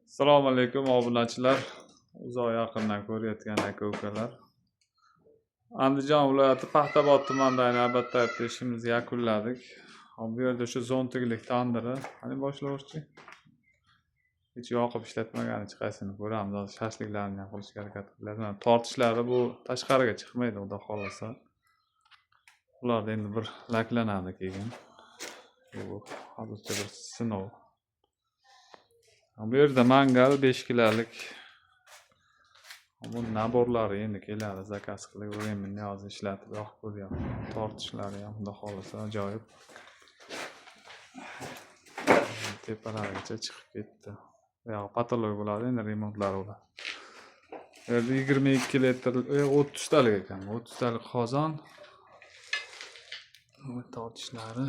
Assalomu alaykum obunachilar, uzoq yaqindan ko'rayotgan aka-ukalar. Andijon viloyati Paxtabod tumanidagi navbatdagi ishimizni yakunladik. Hop, bu yerda o'sha zontiklik tandiri, qani boshlovchi? Hech yoqib ishlatmagan hech qaysini ko'ramiz. Hozir shashliklarni ham qilishga harakat qilyapmiz. Mana tortishlari bu tashqariga chiqmaydi, xudo xohlasa. Ularda endi bir laklanadi keyin. Bu hozircha bir sinov. Bu yerda mangal 5 kilolik. Bu набор lari endi keladi, заказ qilib временный hozir ishlatib yoqib ko'ryapman. Tortishlari ham xudo xohlasa ajoyib. Tepalarigacha chiqib ketdi. Bu yog'i потолок bo'ladi, endi remontlari bo'ladi. Bu yerda 22 litr, 30 talik ekan. 30 talik qozon. Bu tortishlari.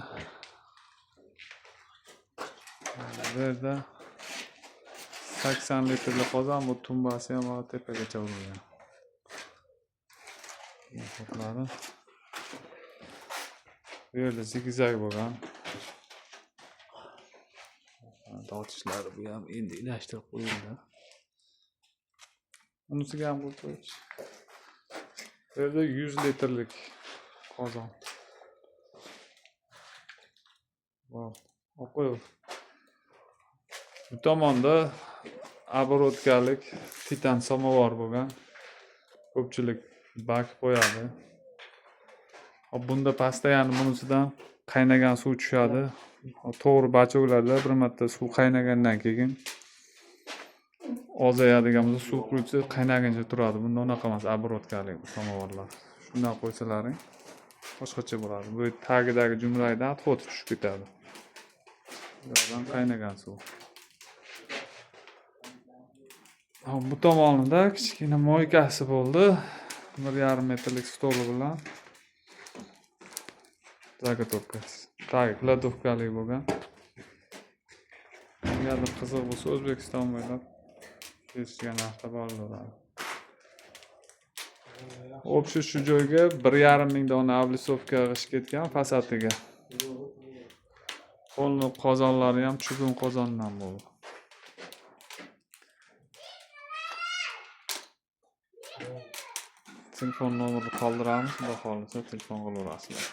Bu yerda 80 litrli qozon, bu tumbasi ham tepagacha urilgan. Muhitları. Bu yerda zigzag bo'lgan. Tortishlari bu ham endi ilashtirib qo'yildi. Unisiga ham qo'yib qo'yish. Bu yerda 100 litrlik qozon. Bo'ldi. Olib qo'y. Bu tomonda оборотка lik titan samovar bo'lgan. Ko'pchilik bak qo'yadi. Hop, bunda постоянно bunisidan qaynagan suv tushadi. To'g'ri бачок larda bir marta suv qaynagandan keyin ozayadigan bo'lsa suv quyilsa qaynaguncha turadi. Bunda unaqa emas, оборотка lik bu samovarlar. Shundan qo'ysalaring boshqacha bo'ladi. Bu tagidagi jumlaydan отход tushib ketadi. Bu yoqdan qaynagan suv. Hop, bu tomonida kichkina мойка si bo'ldi. 1,5 metrlik stoli bilan. Заготовка si. Tagi кладовка li bo'lgan. Kimgadir qiziq bo'lsa O'zbekiston bo'ylab kelishgan narxda borilaveradi. Общий shu joyga 1,5 ming dona облицовка g'isht ketgan fasadiga. Polni qozonlari ham чугун qozondan bo'ldi. Telefon nomerini qoldiramiz, xudo xohlasa telefon qilaverasizlar.